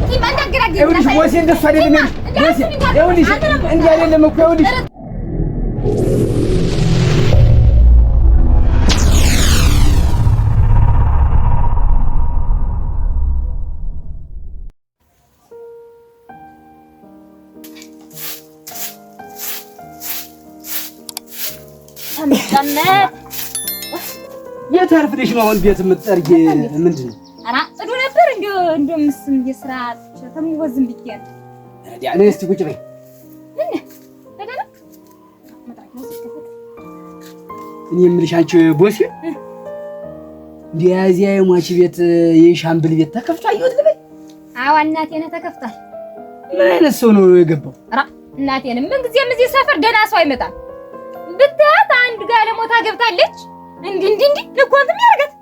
ይኸውልሽ ወሴ እንደሱ አይደለም። ይኸውልሽ እንዲህ አይደለም እኮ ይኸውልሽ የት አርፍደሽ ነው አሁን ቤት የምትጠርጊ? ምንድን ነው? ኧረ ጽዱ ነበር እንደው እንደው ምስም የስራ ተምወዝም ብዬ ነው። ነይ እስኪ ቁጭ በይ። እኔ የምልሽ አንቺ ቦሴ እንዲያ የሟች ቤት የሻምብል ቤት ተከፍቶ አየሁት ልበል? አዎ እናቴ ነህ ተከፍቷል። ምን አይነት ሰው ነው የገባው? ኧረ እናቴ ነህ ምን ጊዜም እዚህ ሰፈር ደህና ሰው አይመጣም። ብታያት አንድ ጋለሞታ ገብታለች። እንዲህ እንዲህ እንዲህ ልኳን የሚያደርጋት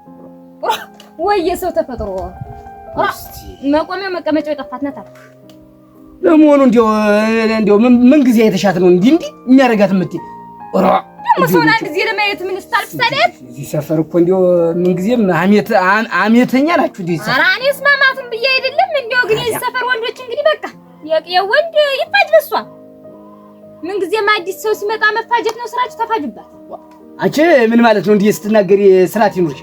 ወይ የሰው ተፈጥሮ መቆሚያው መቀመጫው የጠፋት ናት አልኩ። ለመሆኑ እንደው እንደው ምን ጊዜ አይተሻት ነው እንዲህ እንዲህ የሚያደርጋት የምትይ? ኧረ ደግሞ ሰውን አንድ ጊዜ ለማየት ምን ስታልፍ ሳለት እዚህ ሰፈር እኮ እንደው ምን ጊዜም አሜተኛ ናችሁ። እንዲህ ሰፈር ኧረ እኔስ ማማቱን ብዬ አይደለም። እንደው ግን የዚህ ሰፈር ወንዶች እንግዲህ በቃ የወንድ ይፋጅ በሷ ምን ጊዜም አዲስ ሰው ሲመጣ መፋጀት ነው ስራችሁ። ተፋጁባት። አንቺ ምን ማለት ነው እንዲህ ስትናገሪ? ስርዓት ይኑርሽ።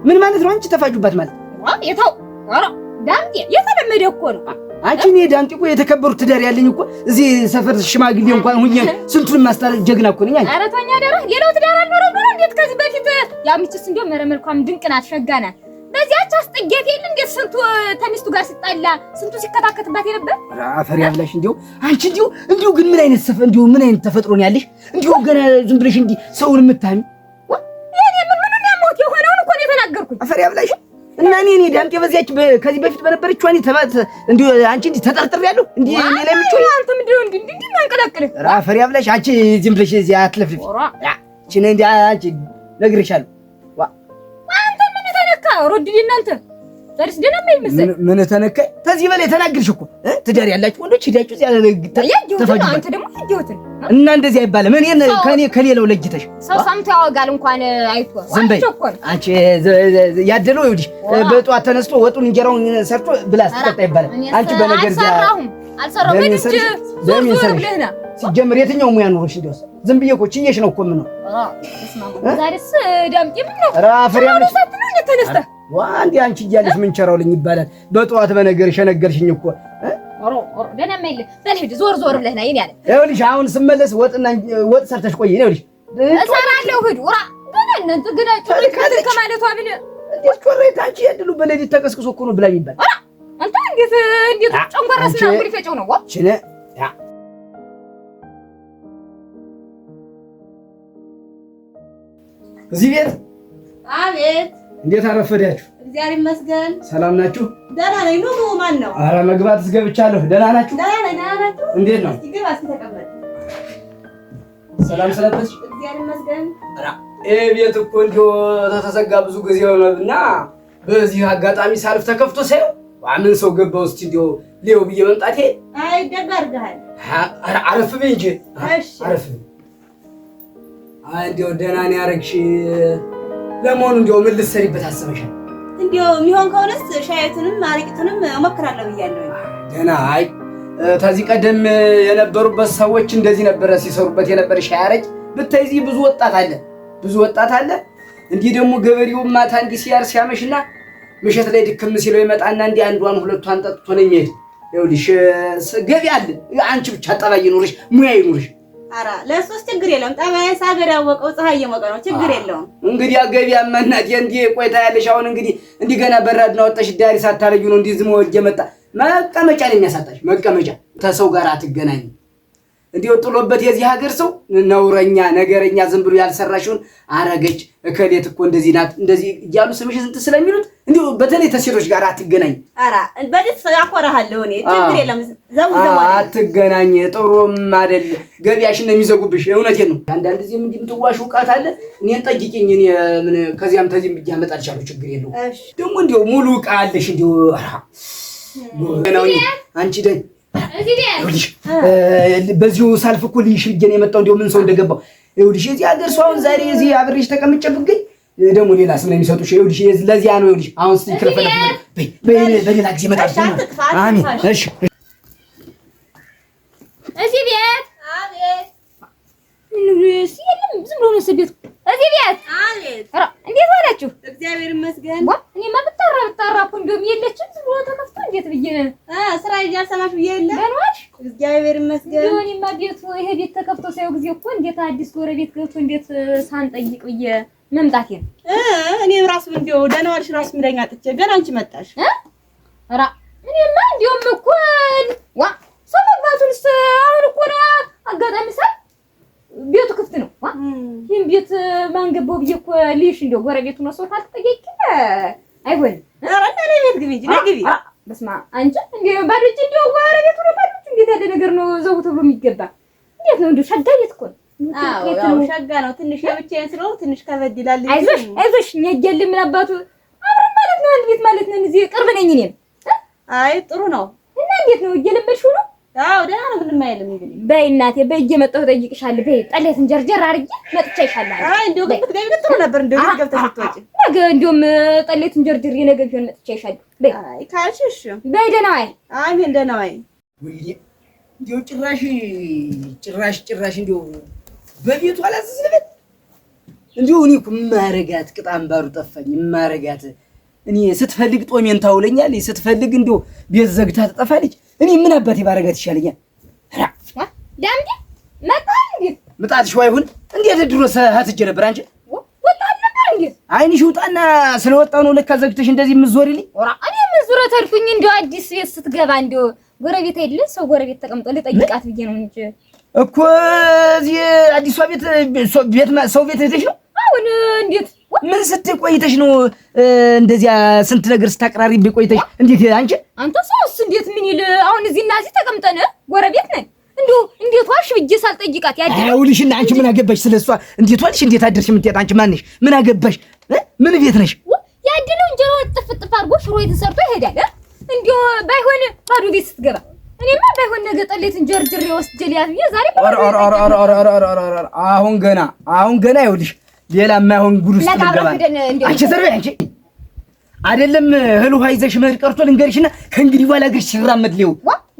ምን ማለት ነው አንቺ ተፋጁባት ማለት? ዋ የታው ኧረ ዳምጤ የተለመደ እኮ ነው። አንቺ እኔ ዳምጤ እኮ የተከበሩ ትዳር ያለኝ እኮ እዚህ ሰፈር ሽማግሌ እንኳን ሁኜ ስንቱን ማስታረቅ ጀግና እኮ ነኝ። ኧረ ተወኝ አደራ። ሌላው ትዳር አልኖረም ኖሮ እንዴት ከዚህ በፊት ያው ሚችስ እንደው ኧረ መልኳም ድንቅ ናት፣ ሸጋ ናት። በዚያች አስጠጌት የለ እንዴት ስንቱ ተሚስቱ ጋር ሲጣላ ስንቱ ሲከታከትባት የነበር። አፈር ያብላሽ። እንደው አንቺ እንደው እንደው ግን ምን አይነት ሰፈር እንደው ምን አይነት ተፈጥሮ ነው ያለሽ? እንደው ገና ዝም ብለሽ እንዲህ ሰውን የምታሚ የኔ ምን ምን ያሞት የሆነውን እኮ ነው የተናገርኩኝ። አፈር ያብላሽ። እና እኔ እኔ ዳምጤ በዚያች ከዚህ በፊት በነበረችው እኔ ተባት እንዲሁ አንቺ እንዲህ ተጠርጥሬያለሁ። እንዲህ እኔ ላይ የምትጮይ አንተ ምንድን ነው እንዲህ እንዲህ ማንቀላቅልህ? ኧረ አፈር ያብላሽ። አንቺ ዝም ብለሽ እዚህ አትለፍልፊ። አንቺ ነህ እንዲህ አንቺ ነግሬሻለሁ። አንተ ምን ተነካ? ሮድዲ እናንተ ዛሬስ ደህና የማይመስል ምን ተነካ? ከዚህ በላይ ተናግርሽ እኮ ትዳር ያላችሁ ወንዶች ሂዳችሁ እዚያ ተፋጁባት። አንተ ደግሞ ያየሁትን እና እንደዚህ አይባልም። እኔን ከኔ ከሌላው ለይተሽ ሰው ሰምቶ ያወጋል እንኳን አይቶ። ዝም በይ አንቺ። ያደለው ይኸውልሽ፣ በጠዋት ተነስቶ ወጡን እንጀራውን ሰርቶ ብላ ስትጠጣ ይባላል። አንቺ በነገር አልሰራሁም አልሰራሁም እንጂ ዞር ዞር ብለህ ና። ሲጀምር የትኛው ሙያ ኖሮሽ? እንዲያውስ ዝም ብዬ እኮ ችዬሽ ነው እኮ የምነው። ዛሬስ ዳምጤ ምን ነው አፈር ያለሽ ተነስተህ እንዲህ አንቺ እያለሽ ምን ቸራውልኝ ይባላል። በጠዋት በነገር ሸነገርሽኝ እኮ ደህና የለ። በል ሂድ፣ ዞር ዞር ብለህ ና። የእኔ አለ ይኸውልሽ፣ አሁን ስመለስ ወጥና ወጥ ሰርተሽ ቆይ። ይኸውልሽ እሰራለሁ። ሂድ ውራ ግን ግን ከማለቷ ምን እንዴት ጮሬት አንቺ ያድሉ በሌሊት ተቀስቅሶ እኮ ነው ብላ የሚባል አንተ እንዴት እንዴት ጨንጓራ ስና እንግዲህ ፈጨው ነው ችነ እዚህ ቤት። አቤት፣ እንዴት አረፈዳችሁ? እግዚአብሔር ይመስገን። ሰላም ናችሁ? ደህና ነኝ። ኑ ግቡ። ማን ነው? ኧረ መግባት እስገብቻለሁ። ደህና ናችሁ? ደህና ነኝ። ደህና ናችሁ? እንዴት ነው? እስኪ ግባ፣ እስኪ ተቀመጥ። ሰላም ሰነበትሽ? እግዚአብሔር ይመስገን። ኧረ ይሄ ቤት እኮ እንዲያው ተተዘጋ ብዙ ጊዜ ሆነና በዚህ አጋጣሚ ሳልፍ ተከፍቶ ሳየው ምን ሰው ገባ ውስጥ እንዲያው ሌው ብዬ መምጣቴ። አይ ደግ አድርገሃል። ኧረ አረፍ በይ እንጂ አረፍ በይ። አይ እንዲያው ደህና ነው ያደረግሽ። ለመሆኑ እንዲያው ምን ልትሰሪበት አስበሻል? እንዲያው የሚሆን ከሆነስ ሻይቱንም አረቂቱንም እሞክራለሁ ብያለሁ። ደህና። አይ ከዚህ ቀደም የነበሩበት ሰዎች እንደዚህ ነበረ ሲሰሩበት የነበረ ሻይ አረቂ ብታይ፣ እዚህ ብዙ ወጣት አለ፣ ብዙ ወጣት አለ። እንዲህ ደግሞ ገበሬው ማታ እንዲህ ሲያር ሲያመሽና ምሽት ላይ ድክም ሲለው ይመጣና እንዲህ አንዷን ሁለቷን ጠጥቶ ነው የሚሄድ። ይኸውልሽ ገቢ አለ። አንቺ ብቻ ጠባይ ይኑርሽ፣ ሙያ ይኑርሽ። ኧረ ለእሱስ ችግር የለውም። ጠባዬ ሳገር ያወቀው ፀሐይ እየሞቀ ነው። ችግር የለውም። እንግዲህ ገቢያማ እናቴ እንዲህ ቆይታ ያለሽ አሁን እንግዲህ እንዲህ ገና በራድና ወጣሽ ዳሪ ሳታረጊው ነው እንዲህ ዝም ወጀ መጣ መቀመጫ ነው የሚያሳጣሽ። መቀመጫ ተሰው ጋር አትገናኝ። እንዲሁ ጥሎበት የዚህ ሀገር ሰው ነውረኛ፣ ነገረኛ ዝም ብሎ ያልሰራሽውን አረገች እከሌት እኮ እንደዚህ ናት እንደዚህ እያሉ ስምሽን እንትን ስለሚሉት እንዲሁ በተለይ ተሴቶች ጋር አትገናኝ። ኧረ በዚህ አኮራሃለሁ እኔ ችግር የለም። ዘው ዘው አትገናኝ። ጥሩም አይደል ገቢያሽን ነው የሚዘጉብሽ። እውነቴን ነው። አንዳንድ ጊዜም እንዲህ የምትዋሽ እውቀት አለ። እኔን ጠይቂኝ። እኔ ምን ከዚያም ተዚህም ብዬ አመጣልሻለሁ። ችግር የለውም። ደግሞ እንዲሁ ሙሉ ዕቃ አለሽ። እንዲሁ አንቺ ደግ በዚሁ ሳልፍ እኮ ልይሽ ብዬሽ ነው የመጣው። እንዲያው ምን ሰው እንደገባው ይኸውልሽ፣ የዚህ ሀገር ሰው አሁን ዛሬ እዚህ አብሬሽ ተቀምጬ ብገኝ ደግሞ ሌላ ስም ነው የሚሰጡሽ። ይኸውልሽ ለዚያ ነው ይኸውልሽ አሁን ስትከፈለ በሌላ ጊዜ እመጣለሁ። አሜን። እሺ እዚህ ቤት አቤት። የለም ዝም ብሎ ነው ቤቱ። እዚህ ቤት አቤት። ኧረ እንዴት ዋላችሁ? እግዚአብሔር ይመስገን። እኔማ ብጠራ ብጠራ እኮ እንደውም የለችም። ዝም ብሎ ተከፍቶ እንዴት ብዬ ስራ ይዤ አልሰማሽ ብዬ የለ ደህና ዋልሽ? እግዚአብሔር ይመስገን። እንደው እኔማ ቤቱ ይሄ ቤት ተከፍቶ ሳየው ጊዜ እኮ እንዴት አዲስ ጎረቤት ገብቶ እንዴት ሳንጠይቅ ብዬ መምጣቴ ነው። እኔም ራሱ እንደው ደህና ዋልሽ ራሱ የሚለኝ አጥቼ ገና አንቺ መጣሽ። ኧረ እኔማ እንደውም እኮ ዋ ሰው መግባቱንስ አሁን እኮ ነው አጋጣሚ ሳይ ቤቱ ክፍት ነው። ዋ ይሄን ቤት ማን ገባው ብዬ እኮ ልይሽ እንደው ጎረቤቱ ነው ሰው ካልተጠየቂ አይሆንም። ኧረ እኔ ቤት ግቢ እንጂ ነይ ግቢ። በስመ አብ አንቺ እንደው ባዶ እጅ እንደው ጎረቤቱ ነው ባዶ እጅ እንዴት ያለ ነገር ነው ዘው ተብሎ የሚገባ እንዴት ነው? እንደው ሸጋ ቤት እኮ ነው። አዎ ያው ሸጋ ነው። ትንሽ የብቻዬን ስለሆንኩ ትንሽ ከበድ ይላል። አይዞሽ አይዞሽ፣ እኛ እያለን ምን አባቱ አብረን ማለት ነው አንድ ቤት ማለት ነው። እዚህ ቅርብ ነኝ እኔም። አይ ጥሩ ነው። እና እንዴት ነው እየለመድሽው ነው? አዎ ደህና ነው፣ ምንም አይልም። እንግዲህ በይ እናቴ በይ፣ እየመጣሁ እጠይቅሻለሁ። በይ ጠሌትን ጀርጀር አድርጌ መጥቻ ይሻላል። አይ እንደው ግን ብትገቢ ግን ጥሩ ነበር። እንደው ግን ገብተሽ ብትወጪ ነገ እንደውም ጠሌትን ጀርጀር ነገ ቢሆን መጥቻ ይሻላል። በይ አይ ካልሽ እሺ። በይ ደህና ዋይ። አሜን ደህና ዋይ። ወይኔ እንደው ጭራሽ ጭራሽ ጭራሽ እንደው በቤቱ አላዘዝንበት። እንደው እኔ እኮ የማረጋት ቅጥ አምባሩ ጠፋኝ። የማረጋት እኔ ስትፈልግ ጦሜን ታውለኛለች፣ ስትፈልግ እንደው ቤት ዘግታ ትጠፋለች። እኔ ምን አባቴ ባረጋት ይሻለኛል? ኧረ ዳምጤ መጣህ እንዴ? ምጣትሽ ይሁን እንዴት ድሮ ሀትጄ ነበር። አንቺ ወጣህ ነበር እንዴ? አይንሽ ውጣና ስለወጣሁ ነው ለካ ዘግተሽ እንደዚህ የምትዞሪልኝ። ኧረ እኔ ምን ዙረት አልኩኝ። እንደው አዲስ ቤት ስትገባ እንደው ጎረቤት አይደለ ሰው ጎረቤት ተቀምጦ ልጠይቃት ብዬ ነው እንጂ እኮ እዚህ አዲሷ ቤት ሰው ቤት ሄደሽ ነው አሁን? እንዴት ምን ስትይ ቆይተሽ ነው እንደዚያ ስንት ነገር ስታቅራሪብኝ ቆይተሽ? እንዴት አንቺ አንተ ሰውስ እንዴት ምን ይል አሁን እዚህ እና እዚህ ተቀምጠን ጎረቤት ነን። እንደው እንዴት ዋልሽ ብዬ ሳልጠይቃት ያድር አይውልሽና አንቺ ምን አገባሽ ስለሷ? እንዴት ዋልሽ እንዴት አደርሽ የምትያት አንቺ ማን ነሽ? ምን አገባሽ? ምን ቤት ነሽ? ያድነው እንጀራውን ጥፍ ጥፍ አድርጎ ሽሮ ሰርቶ ይሄዳል። እንደው ባይሆን ባዶ ቤት ስትገባ እኔማ ባይሆን ነገ ጠሌትን ጀርጅሬ ወስጄ ልያዝ ብዬ ዛሬ አሁን ገና አሁን ገና ይኸውልሽ ሌላ የማይሆን ጉድ ውስጥ ልገባ። አንቺ ዘርቤ አንቺ አይደለም እህል ውሃ ይዘሽ መሄድ ቀርቶ ልንገርሽና ከእንግዲህ በኋላ እግርሽ ሲራመድ ሊው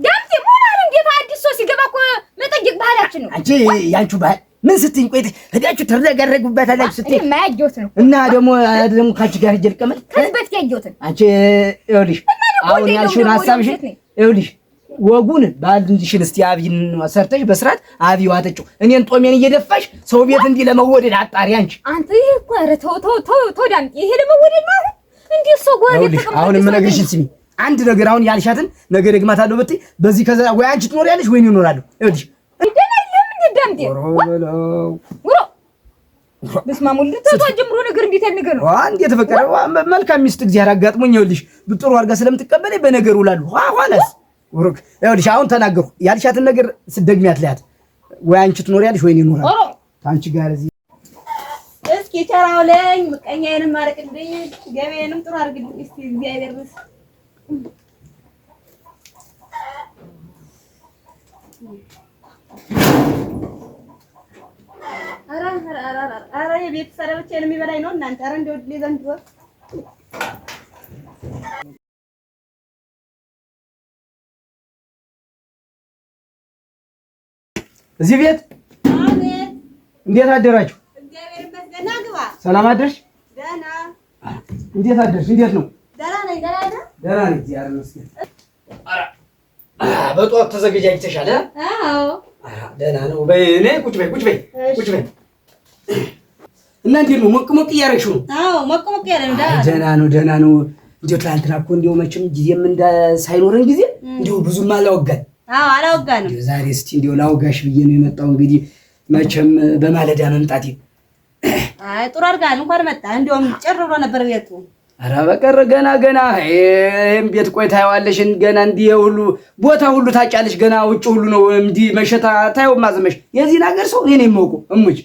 ዳምጤ ሞራል እንዴት አዲስ ሰው ሲገባ እኮ መጠየቅ ባህላችን ነው። አንቺ ያንቺ ባህል ምን ስትይኝ ቆይተሽ ሄዳችሁ ትረጋረጉበታላችሁ ስትይ እኔማ ያየሁትን ነው። እና ደግሞ ደግሞ ካንቺ ጋር ሄጄ ልቀመጥ ከዚህ በፊት ያየሁትን አንቺ ይኸውልሽ አሁን ያልሽውን ሀሳብሽን ይኸውልሽ ወጉን ባልሽን እስቲ አብይን ሰርተሽ በስርዓት አብይ ዋጠጪው። እኔን ጦሜን እየደፋሽ ሰው ቤት እንዲህ ለመወደድ አጣሪ አንቺ። አንተ ይሄ እኮ ኧረ ተው ተው ተው ተው ዳምጤ፣ ይሄ ለመወደድ ነው አሁን? እንዴት ሰው ጎረቤት ተቀምጦ አሁን የምነግርሽን ስሚ። አንድ ነገር አሁን ያልሻትን ነገ ደግማታለሁ ብትይ በዚህ ከዛ ወይ አንቺ ትኖሪያለሽ ወይ እኔ እኖራለሁ። ይኸውልሽ ደህና የለም እንዴ ዳምጤ? ውሮ በስመ አብ ወልድ ተቷ ጀምሮ ነገር እንዴት ያለ ነገር ነው? እንዴት በቃ መልካም ሚስት እግዚአብሔር አጋጥሞኝ ይኸውልሽ ጥሩ አድርጋ ስለምትቀበለኝ በነገር እውላለሁ። ኋላስ ወርክ ይኸውልሽ አሁን ተናገርኩ። ያልሻትን ነገር ስትደግሚያት ለያት ወይ አንቺ ትኖሪያለሽ ወይ እኔ እኖራለሁ። ከአንቺ ጋር እዚህ እስኪ ቸራው ለኝ ምቀኛዬንም አርቅልኝ፣ ገበያዬንም ጥሩ አድርግልኝ። እስኪ እግዚአብሔር ይመስገን። ኧረ ኧረ ኧረ የቤት ሰረብቼን የሚበላኝ ነው እናንተ። ኧረ እንደው እድሌ ዘንድሮ እዚህ ቤት እንዴት አደራችሁ? ሰላም አደርሽ? እንዴት አደርሽ? እንዴት ነው? ደህና ነኝ። ደህና ነኝ፣ እግዚአብሔር ይመስገን። በጠዋት ተዘገጃጅተሻል? አዎ ደህና ነው። በይ ነይ ቁጭ በይ ቁጭ በይ ቁጭ በይ። እና እንዴት ነው? ሞቅ ሞቅ እያደረግሽው ነው? አዎ ሞቅ ሞቅ ያለ ነው። ደህና ነው ደህና ነው። እንደው ትናንትና እኮ እንደው መቼም ጊዜም እንደ ሳይኖረን ጊዜ እንደው ብዙም አላወጋን። አዎ አላወጋንም። እንደው ዛሬ እስኪ እንደው ላውጋሽ ብዬ ነው የመጣው። እንግዲህ መቼም በማለዳ መምጣቴ። አይ ጥሩ አድርገሃል፣ እንኳን መጣ። እንደውም ጭር ብሎ ነበር ቤቱ። ኧረ በቀር ገና ገና ይሄን ቤት ቆይ ታየዋለሽ። ገና እንዲህ ሁሉ ቦታ ሁሉ ታጫለሽ። ገና ውጭ ሁሉ ነው እንዲህ መሸታ ታየው ማዘመሽ። የዚህን ሀገር ሰው እኔ ነኝ የማውቀው። እሙች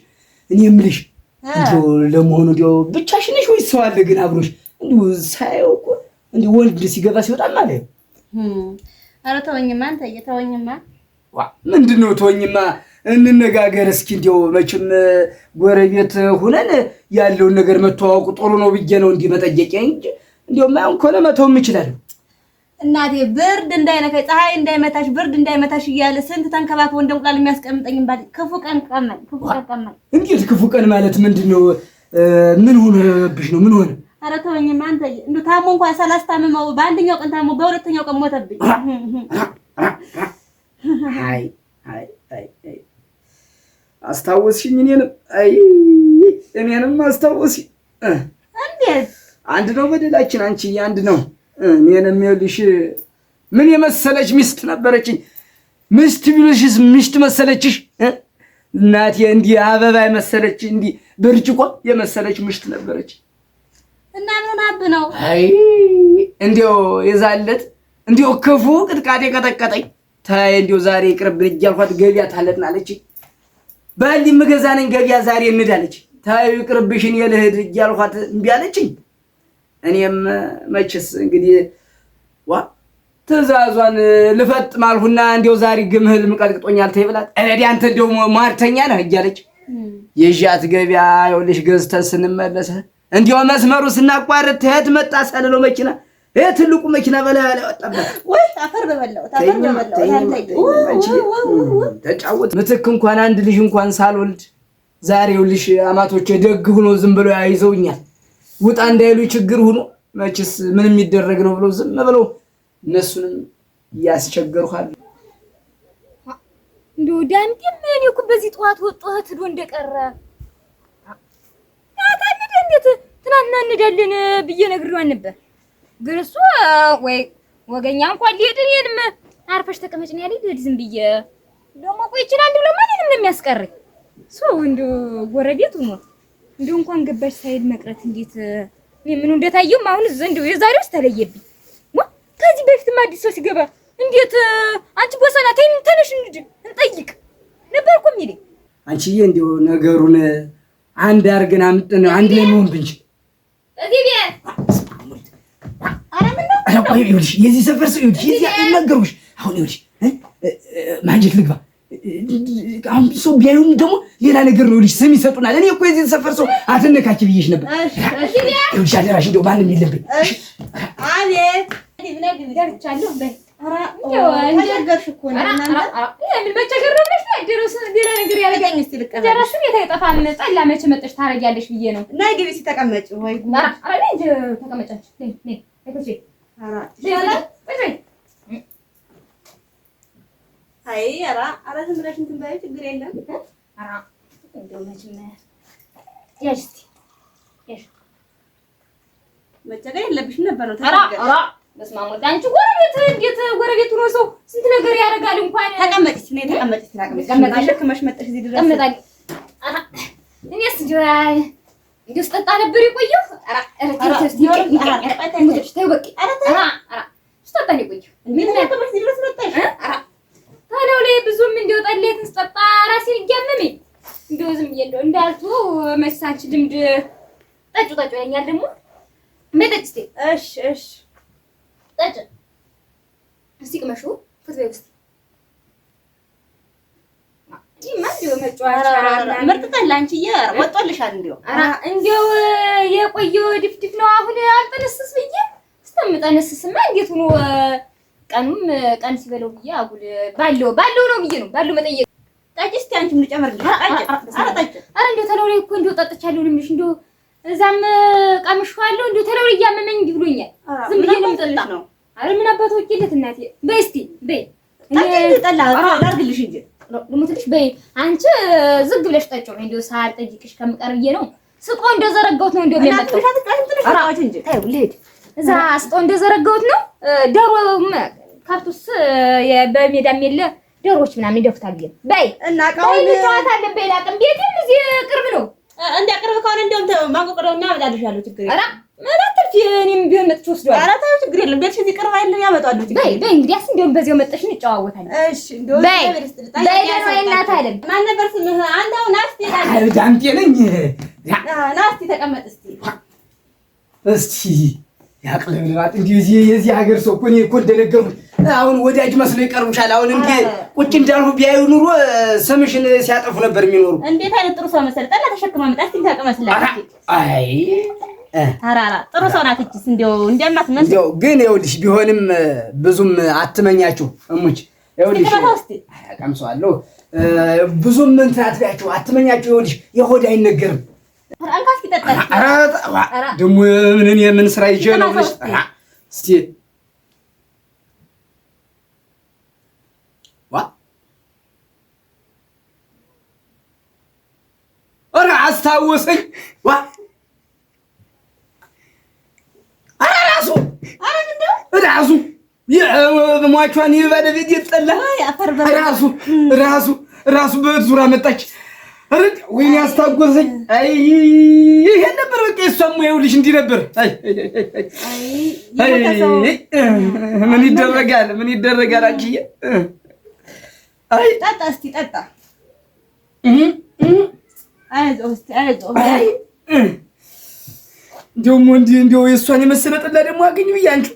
እኔ የምልሽ እንደው ለመሆኑ እንደው ብቻሽን ነሽ ወይስ ሰው አለ ግን አብሮሽ? እንደው ሳየው እኮ እንደው ወንድ ሲገባ ሲወጣ ማለት ኧረ ተወኝማ አንተ ተወኝማ። ምንድን ነው ተወኝማ፣ እንነጋገር እስኪ። እንዲያው መቼም ጎረቤት ሁነን ያለውን ነገር መተዋወቁ ጥሩ ነው ብዬ ነው እንዲህ መጠየቂያ እንጂ እንዲያው ማይሆን ከሆነ መተውም እችላለሁ። እናቴ ብርድ እንዳይነካኝ ፀሐይ እንዳይመታሽ ብርድ እንዳይመታሽ እያለ ስንት ተንከባክቦ እንደ እንቁላል የሚያስቀምጠኝ ባል ክፉ ቀን ቀመኝ፣ ክፉ ቀን ቀመኝ። እንዴት ክፉ ቀን ማለት ምንድን ነው? ምን ሆነብሽ ነው? ምን ሆነ? ኧረ ተወኝማ አንተ። እንደው ታሞ እንኳን ሳላስታምመው በአንደኛው ቀን ታሞ በሁለተኛው ቀን ሞተብኝ። አይ አይ አይ አይ አስታወስሽኝ፣ እኔንም አይ እኔንም አስታወስሽኝ። እንዴት አንድ ነው በደላችን አንቺዬ፣ አንድ ነው። እኔንም ይኸውልሽ ምን የመሰለች ሚስት ነበረችኝ። ሚስት ቢሉሽስ ሚስት መሰለችሽ? እናቴ እንዲህ አበባ የመሰለች እንዲህ ብርጭቆ የመሰለች ሚስት ነበረች። እና ምን ሆናብህ ነው? አይ እንዲያው የዛለት እንዲያው ክፉ ቅጥቃጤ ቀጠቀጠኝ። ታይ እንዲያው ዛሬ ይቅርብን እያልኳት ገቢያ ታለጥን አለችኝ። ባል የምገዛ ነኝ ገቢያ ዛሬ እንሂድ አለች። ታዩ ይቅርብሽን የልሂድ እያልኳት እምቢ አለችኝ። እኔም መቼስ እንግዲህ ዋ ትእዛዟን ልፈጥም አልሁና እንዲያው ዛሬ ግምህል ቀጥቅጦኛል ተይ ብላት፣ ኧረ አንተ እንዲያው ሟርተኛ ነህ እያለች የዣት ገቢያ ይኸውልሽ ገዝተን ስንመለስ እንዲያው መስመሩ ስናቋርጥ ተየት መጣ ሰልሎ መኪና ይሄ ትልቁ መኪና በላይ ላይ ወጣበት። ወይ አፈር በበላሁት አፈር በበላሁት አንተ። ተጫወት ምትክ እንኳን አንድ ልጅ እንኳን ሳልወልድ ዛሬ ይኸውልሽ አማቶቼ ደግ ሆኖ ዝም ብለው ያይዘውኛል። ውጣ እንዳይሉ ችግር ሆኖ መቼስ ምን የሚደረግ ነው ብለው ዝም ብለው እነሱንም እያስቸገሩሃል። እንደው ዳምጤም እኔ እኮ በዚህ ጠዋት ወጥቶ ሄዶ እንደቀረ ታታንደ እንዴት ትናንትና እንዳለን ብዬ ነግሬዋን ነበር። ግን እሱ ወይ ወገኛ እንኳን ሊሄድ እኔንም አርፈሽ ተቀመጭ ነው ያለኝ። ልሂድ ዝም ብዬ ደግሞ ቆይ ይችላል ብሎ ማንንም ነው የሚያስቀረኝ። ሰው እንደው ጎረቤቱ ነው እንደው እንኳን ገባሽ ሳይል መቅረት እንዴት እኔ ምኑ እንደታየውም አሁን ዘንድ የዛሬውስ ተለየብኝ። ዋ ከዚህ በፊትም አዲስ ሰው ሲገባ እንዴት አንቺ ቦሰና ተይ ተነሽ እንሂድ እንጠይቅ ነበር እኮ የሚለኝ። አንቺዬ እንዲያው ነገሩን አንድ አድርገን አምጥተን አንድ ላይ መሆን ብንችል እዚህ ቤት ኧረ ቆይ ይኸውልሽ የዚህ ሰፈር ሰው ይኸውልሽ የዚህ ነገሩሽ አሁን ይኸውልሽ ማንጀት ልግባ አሁን ሰው ቢያዩን ደግሞ ሌላ ነገር ነው ይኸውልሽ ስም ይሰጡናል። እኔ እኮ የዚህ ሰፈር ሰው አትነካኪ ብዬሽ ነበር። ይኸውልሽ አደራሽ እንደው ማንም የለብኝ። አቤት ገብቻለሁ በይ ተቸገርሽ እኮ ነው እናንተ። ምን መቸገር ነው ብለሽ ነው? ድረስ ሌላ ነገር ያደርጋል። እስኪ ልቀመጥ። ደረስም የት አይጠፋም። ጠላ መቼ መጠሽ ታረጊያለሽ ብዬ ነው። ነይ ግቢ እስኪ ተቀመጪ። ወይ ጉድ! ኧረ ነይ እንጂ ተቀመጫች። ነይ ነይ ነይ ኧረ ነይ ይሻላል። ቁጭ በይ። አይ ኧረ ኧረ ዝም ብለሽ እንትን በይው ችግር የለም። ኧረ እንደው መቼም ያዥ እስኪ ያዥ። መቸገር የለብሽም ነበር ነው። ኧረ ኧረ በስመ አብ ወልድ። አንቺ ጎረቤት እንዴት ጎረቤት ሆኖ ሰው ስንት ነገር ያደርጋል። እንኳን ተቀመጪ እስኪ ነይ ተቀመጪ እስኪ ተቀመጪ። ተቀመጣለሁ። አሸክመሽ መጠሽ እዚህ ድረስ። እቀመጣለሁ። ኧረ እኔስ እንደው አይ እንደው ስጠጣ ነበር የቆየሁ። ኧረ ኧረ ተይ ተይ እስኪ ይቀር ይቀር ተይው በቃ። ኧረ ኧረ ስጠጣ ነው የቆየሁ። ምን ተሸክመሽ እዚህ ድረስ መጣሽ? ኧረ ታዲያው ላይ ብዙም እንደው ጠሌትን ስጠጣ ራሴን እያመመኝ እንደው ዝም ብዬ እንደው እንዳልቱ መቼስ አንቺ ልምድ ጠጪው ጠጪው ይለኛል ደግሞ በይ ጠጪ እስኪ እሺ እሺ ጠጪ እስኪ ቅመሺው ፍት በይው እስኪ። ይሄማ እንደው መጫወቻ ምናምን ምርጥ ጠላ አንቺዬ፣ ወጦልሻል እንደው። ኧረ እንደው የቆየው ድፍድፍ ነው። አሁን አልጠነስስ ብዬ እስከምጠነስስማ እንዴት ሆኖ ቀኑም ቀን ሲበለው ብዬ አጉል ባለው ባለው ነው ብዬ ነው ባለው መጠየቅ። ጠጪ እስኪ አንቺም ልጨምርልሽ። ጠጪ ኧረ ጠጪ። ኧረ እንደው ተለው ላይ እኮ እንደው ጠጥቻለሁ ነው የምልሽ። እንደው እዛም ቀምሼዋለሁ። እንደው ተለው ላይ እያመመኝ እንዲህ ብሎኛል። ዝም ብዬ ነው የምጠጣ ነው። ኧረ ምን አባቱ ወቄለት እናቴ። በይ እስኪ በይ ጠጪ እንጂ ጠላ ላድርግልሽ እንጂ ልሙትልሽ በይ አንቺ ዝግ ብለሽ ጠጪው። እንደው ሳልጠይቅሽ ከምቀር ብዬ ነው። ስጦ እንደዘረጋሁት ነው እንደው የሚያመጣው እንጂ ልሂድ እዛ ስጦ እንደዘረጋሁት ነው። ዶሮ ከብቱስ በሜዳም የለ ዶሮዎች ምናምን ይደፉታል ብዬ ነው። በይ እና በይ እቃውን እንጨዋታለን። በይ ላቅም ቤቴም እዚህ ቅርብ ነው። እንደ ቅርብ ከሆነ እንደውም ማንቆቅረውና አመጣልሻለሁ። ችግር የለም። ኧረ ምን አትልፊ፣ እኔም ቢሆን መጥቼ ወስደዋለሁ። ኧረ ተይው ችግር የለም። ቤትሽ እዚህ ቅርብ አይደለም፣ ያመጣሉ። ችግር በይ የለም። በይ እንግዲያስ እንደውም በዚያው መጠሽ እንጨዋወታለን። እሺ እንደው በይ እግዚአብሔር ይስጥልኝ። በይ ደህና ዋይ እናት አለም። ማን ነበር ስምህ? አንተ አሁን ና እስኪ ዳምጤ ነኝ። ና እስኪ ተቀመጥ እስኪ። እስቲ ያቅለብልባት እንዲህ የዚህ ሀገር ሰው እኮ እኔ እኮ እንደነገርኩሽ አሁን ወዳጅ መስሎ ይቀርቡሻል። አሁን እንዲህ ቁጭ እንዳልሁ ቢያዩ ኑሮ ስምሽን ሲያጠፉ ነበር የሚኖሩ። እንዴት አይነት ጥሩ ሰው መሰለህ! ጠላ ተሸክማ መጣ። እስኪ ታቀመስላት። አይ ኧረ ጥሩ ሰው ናት እችስ። እንደው እንደማትመስል እንደው ግን ይኸውልሽ፣ ቢሆንም ብዙም አትመኛችሁ እሙች። ይኸውልሽ ቀምሰዋለሁ። ብዙም እንትን አትበያችሁ፣ አትመኛችሁ። ይኸውልሽ የሆድ አይነገርም። ደግሞ ምን እኔ ምን ስራ ይዤ ነው ብለሽ እስኪ ኧረ አስታወሰኝ። ኧረ ራሱ ራሱ ሟቿን የባለቤት የጠላ ራሱ ራሱ ራሱ በዙራ መጣች። ወይኔ አስታወሰኝ። አይ ይሄን ነበር በቃ የእሷም ይኸውልሽ እንዲህ ነበር። ምን ይደረጋል? ምን ይደረጋል? አንቺዬ አይ ጠጣ እስኪ ጠጣ። አይዞህ እስኪ አይዞህ። እንደውም ወንድ እንደው የእሷን የመሰለ ጠላ ደግሞ አገኝ ብዬ አንቺ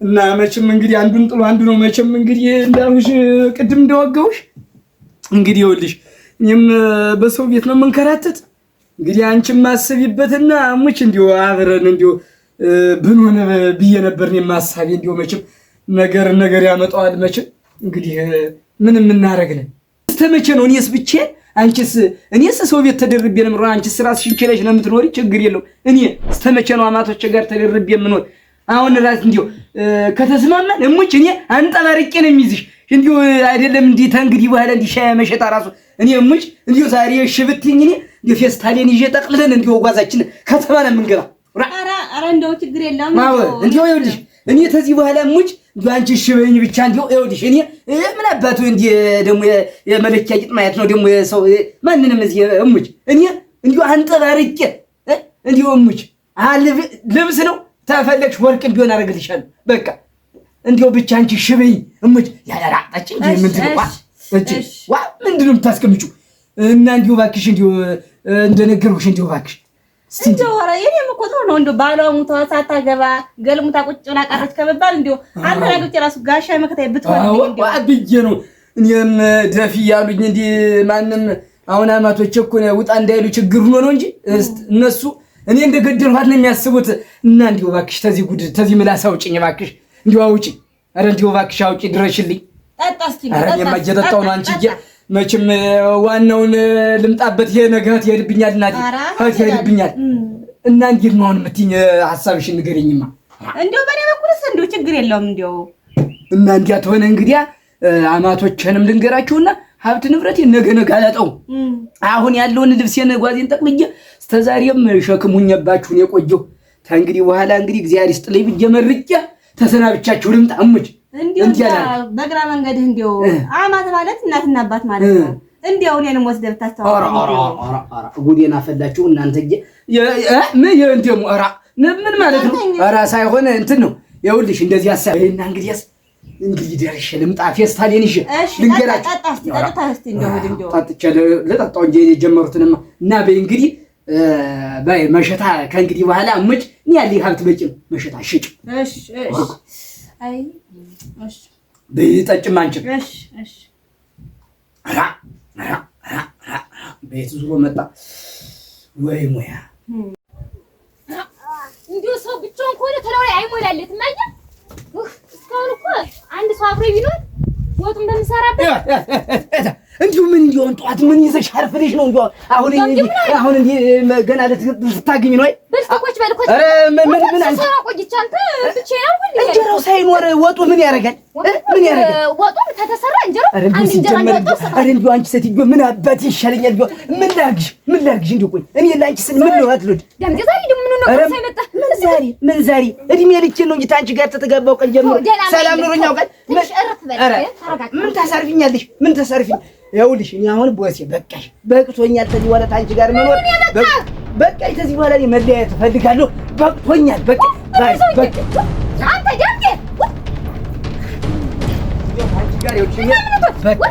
እና መቼም እንግዲህ አንዱን ጥሎ አንዱ ነው። መቼም እንግዲህ እንዳልኩሽ ቅድም እንደወጋሁሽ እንግዲህ ይኸውልሽ እኔም በሰው ቤት ነው የምንከራተት። እንግዲህ አንቺም አስቢበትና ሙች እንዲሁ አብረን እንዲሁ ብንሆን ብዬ ነበር እኔም ሀሳቤ። እንዲሁ መቼም ነገር ነገር ያመጣዋል። መቼም እንግዲህ ምን የምናደርግ ነን? እስከ መቼ ነው እኔስ ብቻዬን አንቺስ እኔስ ሰው ቤት ተደርቤ ነው የምኖር። አንቺስ ራስሽን ችለሽ ነው የምትኖሪ፣ ችግር የለውም። እኔ እስከ መቼ ነው አማቶቼ ጋር ተደርቤ የምኖር? አሁን ራስ እንዲሁ ከተስማማን እሙች እኔ አንጠባርቄ ነው የሚይዝሽ። እንዲሁ አይደለም እንዲህ ተንግዲህ በኋላ እንዲህ ሻይ መሸጣ ራሱ እኔ እሙች እንዲሁ ዛሬ እሺ ብትይኝ እኔ እንዲሁ ፌስታሌን ይዤ ጠቅልለን እንዲሁ ጓዛችን ከተማ ነው የምንገባ። ኧረ እንደው ችግር የለውም። እንዲሁ ይኸውልሽ እኔ ተዚህ በኋላ ሙጭ አንቺ እሺ በይኝ ብቻ። እንዲሁ ይኸውልሽ እኔ ምን አባቱ እንዲህ ደግሞ የመለኪያ ቂጥ ማየት ነው ደግሞ ሰው ማንንም እዚህ እሙች እኔ እንዲሁ አንጠባርቄ እንዲሁ እሙች ልብስ ነው ተፈለግሽ ወርቅ ቢሆን አደርግልሻለሁ። በቃ እንዲሁ ብቻ አንቺ እሺ በይኝ እሙች። ያላራጣች እንጂ ምንድን ነው ዋ ምንድን ነው የምታስቀምጪው? እና እንዲሁ እባክሽ እንዲሁ እንደነገርኩሽ እንዲሁ እባክሽ እንደው ኧረ የእኔም እኮ ጥሩ ነው። እንደው ባሏ ሙታ ሳታገባ ገልሙታ ቁጭ ብላ ቀረች ከመባል እንደው አንተ አግብቼ እራሱ ጋሻ መከታዬ ብትሆን ብዬ ነው። እኔም ደፊ እያሉኝ እንዲህ ማንም አሁን አማቶቼ እኮ ውጣ እንዳይሉ ችግር ሆኖ ነው እንጂ እነሱ እኔ እንደገደልኋት ነው የሚያስቡት። እና እንዲሁ እባክሽ ተዚህ ጉድ ተዚህ ምላስ አውጪኝ እባክሽ፣ እንዲሁ አውጪኝ። ኧረ እንዲሁ እባክሽ አውጪ፣ ድረሽልኝ። ኧረ እኔማ እየጠጣሁ ነው አንቺዬ። መቼም ዋናውን ልምጣበት። ይሄ ነገር ይሄድብኛል፣ እናቴ ይሄድብኛል። እና እንዴት ነው አሁን የምትይኝ? ሀሳብሽን ንገሪኝማ። እንደው በእኔ በኩልስ እንደው ችግር የለውም እንደው እና እንዲያ ተሆነ እንግዲያ አማቶችንም ልንገራችሁና ሀብት ንብረቴ ነገ ነገ አላጣውም። አሁን ያለውን ልብሴን ጓዜን ጠቅልዬ እስከ ዛሬም ሸክም ሁኜባችሁን የቆየሁ ከእንግዲህ በኋላ እንግዲህ እግዚአብሔር ይስጥልኝ ብዬ መርቄ ተሰናብቻችሁ ልምጣ። እሙች እንዲሁ በግራ መንገድህ እንዲሁ አማት ማለት እናትና አባት ማለት ነው። እንዲያው እኔንም ወስደህ ብታስተዋውቅ ጉዴን አፈላችሁ እናንተዬ። ምን ምን ማለት ነው? ኧረ ሳይሆን እንትን ነው። ይኸውልሽ እንደዚህ ሀሳብ እና እንግዲያስ እንግዲህ ደርሼ ልምጣ። ፌስታሌን ይዤ ልንገራችሁ። ጠጥቼ ልጠጣው እንጂ የጀመሩትንማ እና በይ እንግዲህ በይ መሸታ ከእንግዲህ በኋላ እሙጭ እኔ ያለኝ ሀብት በቂ ነው። መሸታ ሽጭ። እሺ እሺ። አይ እሺ በይ ጠጭም አንቺም። እሺ እሺ። ኧረ ኧረ ኧረ ቤት ዙሮ መጣ ወይ ሙያ። እንዲሁ ሰው ብቻውን ከሆነ ተለው ላይ አይሞላለትም። አየህ እስካሁን እኮ አንድ ሰው አብሮ ቢኖር ወጡን በምሰራበት እንዲሁ ምን እንዲሆን ጠዋት ምን ይዘሽ አርፍደሽ ነው? እንዲሁ አሁን አሁን እንዲህ ገና ልታገኝ ነው? ኧረ ምን ምን እንጀራው ሳይኖር ወጡ ምን ያደርጋል? ምን ያደርጋል? ወጡ ከተሰራ እንጀራው አንድ እንጀራ ኧረ እንዲሁ አንቺ ሴትዮ ምን አባቴ ይሻለኛል? እንዲሁ ምን ላድርግሽ? ምን ላድርግሽ? እንዲሁ ቆይ እኔ ለአንቺ ስል ምን ነው አትሉድ ዳምጤ ዛሬ ደግሞ ምን ነው ሳይመጣ ምን ዛሬ ምን ዛሬ እድሜ ልኬን ነው እንጂ ታንቺ ጋር ተተጋባው ቀን ጀምሮ ሰላም ኑሮኝ ያውቃል? ምን ታሳርፊኛለሽ? ምን ታሳርፊኝ? ይኸውልሽ እኔ አሁን ቦሴ በቃሽ፣ በቅቶኛል። ተዚህ በኋላ ታንቺ ጋር መኖር በቃሽ። ተዚህ በኋላ እኔ መለያየት እፈልጋለሁ። በቅቶኛል። በቃ በቃ አንተ ዳምጤ አንቺ ጋር ይኸውልሽ እኔ በቃ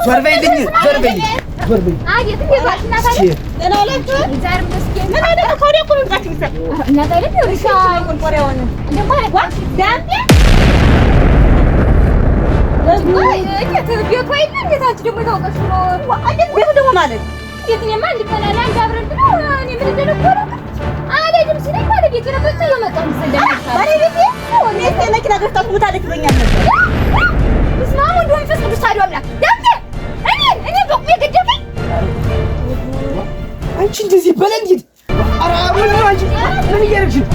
ዞር በይልኝ፣ ዞር በይልኝ፣ ዞር በይ። አቤት፣ እንዴት ዋልሽ እናት አለም? ደህና ዋላችሁ? እግዚአብሔር ይመስገን። ምን አይነት ከወዲያ እኮ መምጣት ይመስላል። እናት አለም ይኸውልሽ፣ ቆንቆሪያውን ደግሞ ዳምጤ እንዴት ቤቱ አይደለ? እንዴት አንቺ ደግሞ የታወቀሽ ነው። እንዴት ቤቱ ደግሞ ማለት እንዴት እኔማ እንዲፈላል አንድ አብረን ብለው እኔ ምን እንደነበረ አልሄድም ሲለኝ ባለቤቱ ነበር ጥሎ መጣሁ መሰለኝ። ባለቤቴ ሚስቴ መኪና ገፍታት ሙታለች ብሎኛል ነበር። በስመ አብ ወወልድ ወመንፈስ ቅዱስ አሐዱ አምላክ። ዳምጤ እኔ በቁሜ ገደልከኝ። አንቺ እንደዚህ በለ እንዴት? ኧረ ምን ነው አንቺ ምን እያደረግሽ ነው?